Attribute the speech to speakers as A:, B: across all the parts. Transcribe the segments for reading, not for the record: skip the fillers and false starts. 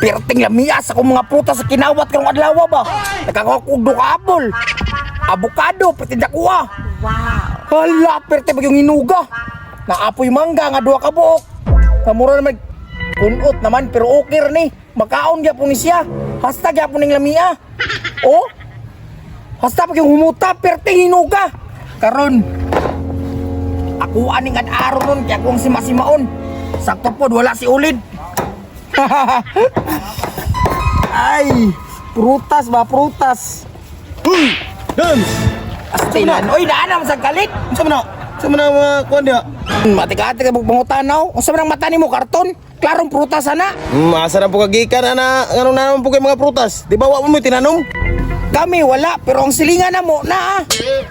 A: Perting lamia sa akong mga prutas sa kinawat karong adlaw ba. Nakakuha ko og ka apple. Avocado, perting dakuha.
B: Wow.
A: Hala, perte ba yung hinuga? Naapoy mangga nga duha ka buok. Kamura naman kunot naman pero okay ra ni. Makaon gyapon ni siya. Hasta gyapon ning lamia. Oh. Hasta pag yung humuta, perte hinuga. Karon ako aning ad-araw nun kaya akong simasimaon. Sakto pod wala si ulid. Ay, prutas ba prutas.
C: Uy! Dams!
A: Astilan. Oy, naanam sa kalit.
C: Unsa man na? Unsa man na mga kuan diha?
A: Matika-atika bug pangutanaw. Unsa man ang mata nimo karton? Klarong prutas ana.
C: Asa na po kagikan ana nganong naman po kay mga prutas? Di ba wa mo tinanom?
A: Kami wala pero ang silingan na mo na ah.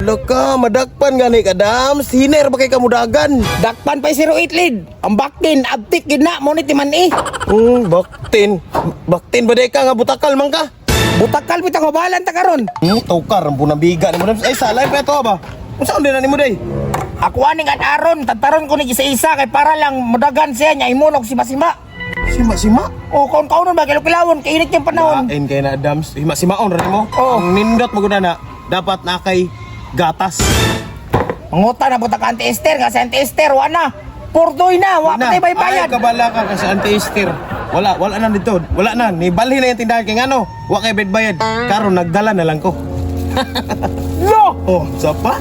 C: Laka, madakpan gani ka Dams. Hiner ba kay kamudagan?
A: Dakpan pa 08 lead. Ang baktin abtik gid na mo ni timan eh.
C: Baktin. Baktin ba di ka nga butakal man ka?
A: Butakal bitang mabalan ta karon.
C: Tawkar ang punabiga nimo Dams. Ay salay pa to ba? Unsa na nimo day?
A: Ako aning ad-aron, tataron ko ni isa-isa kay para lang mudagan siya nya imunog si Masima.
C: Sima-sima.
A: O kaon kaunon ba kilawon kay init yung panahon.
C: Kain kay na Adams. Hima-simaon ra nimo.
A: Oo.
C: Ang nindot mo na dapat na kay gatas.
A: Manguta na buta ka Auntie Esther nga si Auntie Esther wa na. Purdoy na, wa pa tay bayad.
C: Ay, kabala ka kasi Auntie Esther. Wala, wala na dito. Wala na. Nibalhin na yung tindahan kay ngano. Wa kay bed bayad. Karon nagdala na lang ko.
A: Lo!
C: Oh, sa pa?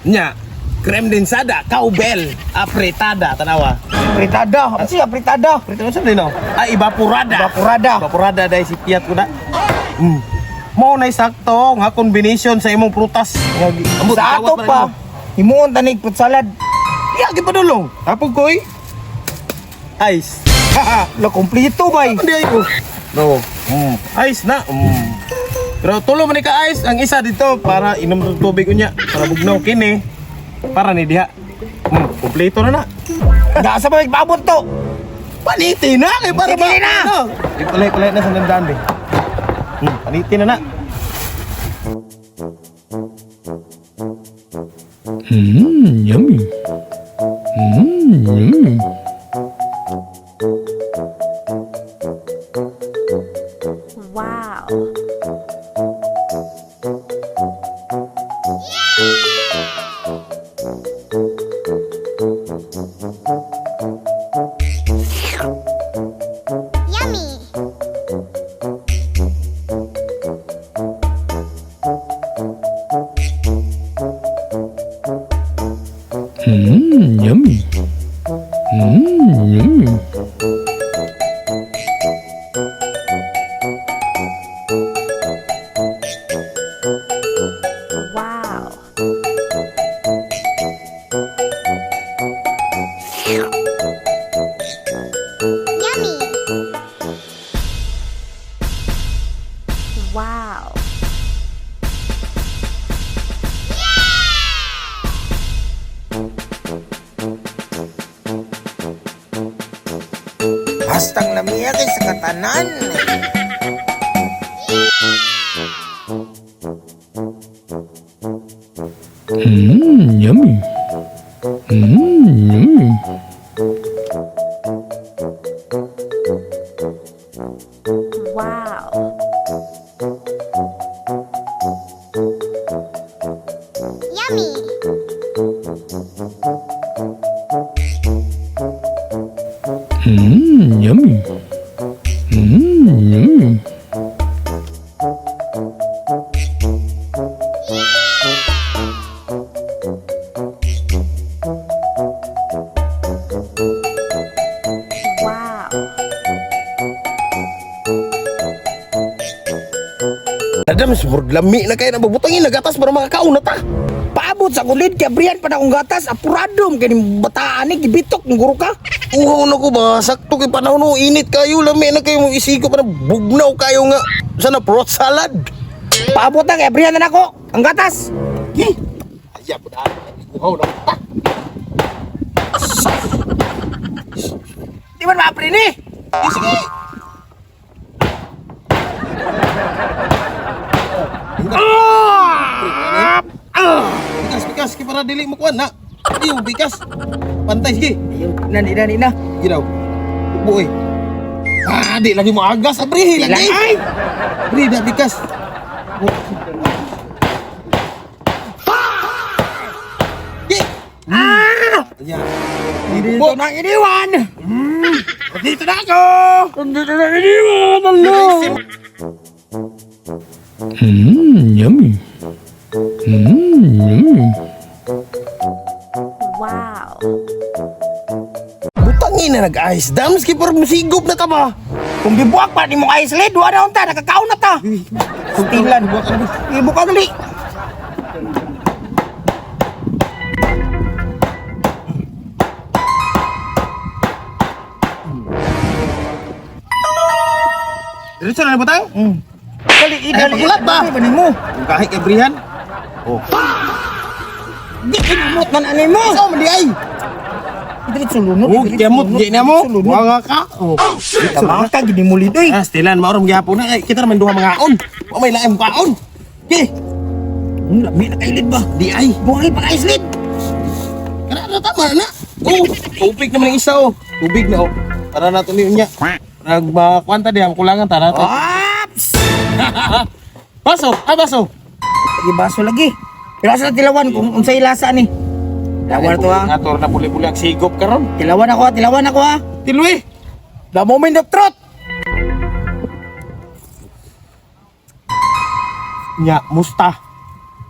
C: Nya. Creme densada, cowbell, apretada, tanawa.
A: Apritada, apa siya apritada?
C: Apretada sa din no? Ay, evaporada.
A: Evaporada.
C: Evaporada dahil si Piat ko na. Mo na sakto nga combination sa imong prutas. Nga ambot,
A: Sa ato
C: gawat man
A: pa,
C: nimo.
A: himuon tanig fruit salad.
C: Iya gipadulong. Tapog koy. Ice.
A: Lo kompleto bay.
C: Hindi ay ko. No. Ice na. Pero tulo man ni ka ice ang isa dito para inom ng tubig unya para bugnaw kini. Para ni diha. Kompleto na na.
A: Nga sa pa magpaabot to.
C: Paniti na kay para
A: Sige na!
C: Ano? Kulay-kulay na sa dandan be. Paniti na na.
D: Yummy. Yummy.
B: Wow.
E: Yummy!
D: Yummy. Yummy.
B: Wow.
E: Yummy!
B: Wow.
A: Hastang lamiya kay sa katanan.
D: Yummy. Yummy.
B: Wow.
E: Yummy!
D: Yummy. Yummy.
B: Wow.
C: Adams, murag lami na kay na babutangin nagatas para makakaon na ta.
A: Paabot sa kulid kay Brian pa na akong gatas apurado kay ning bataan ni gibitok ng guro ka.
C: Uhaw na ko ba? Sakto kay panahon no, init kayo, lami na kayo, isiko pa na bugnaw kayo nga. Sana fruit salad.
A: Paabot na kay Brian na nako ang gatas.
C: Ye. Ayaw po na. Uhaw na.
A: Di man maapri ni.
C: Eh, sige. Bikas, bikas, kay para dili mo kuan na. Iyo, bikas. Pantay sige.
A: Na ni na ni na.
C: Sige daw. Buoy. Ah, di lagi mo agas abri lagi.
A: Ay!
C: Abri da bikas. Di. Ah! Ya.
A: Dito na iniwan.
C: Dito na ako.
A: Dito na iniwan. Alo.
D: Yummy. Yummy.
B: Wow.
C: Butangin na nag-ice dams kay por musigop na ta ba.
A: Kung gibuak pa ni mo ice lid, wala unta nakakaon na ta. Stilan. Ibo ka dali.
C: Diretso na butang.
A: Dali,
C: Ay,
A: dali.
C: pagulat ba?
A: Dali, ba nimo?
C: Kung kahit kay Brihan. Oh.
A: Di kinamot na na nimo.
C: Sao man di ay?
A: Diretso lunod.
C: Oh,
A: diretso
C: kiamot
A: lunod,
C: di na mo.
A: diretso lunod.
C: Wanga ka. Oh.
A: Tama ka gid mo lidoy.
C: Ah, stilan maorom gihapon na. Ay, kita naman duha mga aon. Wa may laim kaon. Okay.
A: Lami na kailid ba?
C: Di ay.
A: Buhay pa ka islid.
C: Kana na tama na. Oh, tubig naman ang isa oh. Tubig na oh. Para nato ni unya. Nagmakwanta diha kulangan ta nato.
A: Ops!
C: Baso, ah baso.
A: Lagi baso lagi. Pero asa na tilawan kung unsay lasa ni. Tilawan to ha.
C: Ator na puli-puli ang sigop karon.
A: Tilawan ako ha, tilawan ako ha.
C: Tilwi.
A: The moment of truth.
C: Nya, musta.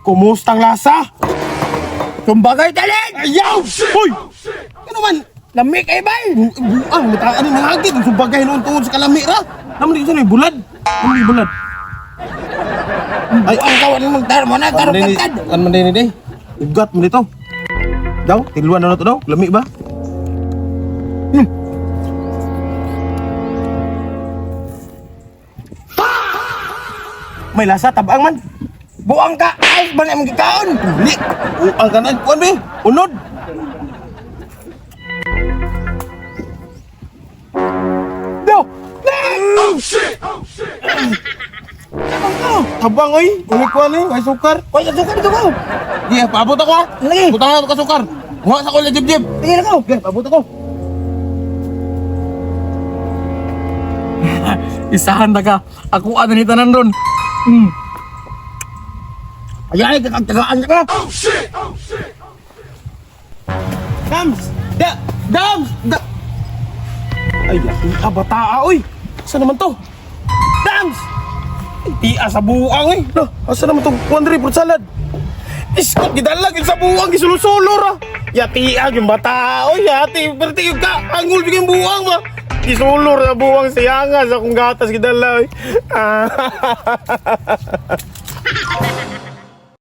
C: Kumusta ang lasa?
A: Kumbagay talin.
C: Ayaw! Hoy! Ano man?
A: Lami kay bay.
C: Buang, mata ano nangagit ang subagay noon tungod sa kalami ra. Naman di sa bulad. Naman di bulad.
A: Ay, ang kawan mo magtar mo na tarong kantad.
C: Kan man din ni Ugat mo dito. Daw, tiluan na to daw. Lami ba? May lasa tabang man.
A: Buang ka ay ba na imong gikaon?
C: Dili. Uang kanan kuan be. Unod.
A: Do.
C: Oh shit. Tabang oy. Uli kuan eh, way sukar.
A: Koy sukar dito ko.
C: Di, paabot ako ah.
A: Lagi.
C: Butang na ka sukar. Kuha sa ko jib-jib.
A: Tingin ako.
C: Okay, paabot ako.
D: Isahan na ka. Ako ano ni tanan ron.
A: Ay ay kagtagaan ka.
C: Dams! Da! Dams! Da! Ay, laki ka bataa, oy! Asa naman to? Dams! Ay, Tia sa buang, oy! Lo, asa naman to? Kuandre, fruit salad! Iskot, gidalag yun sa buang, gisulo-sulo ra! Ya, tia, yung bata, oy! Yati, perti yung ka, angul bigyan buang ba? Gisulor sa buang siyanga sa akong gatas gidala, oy! Ah.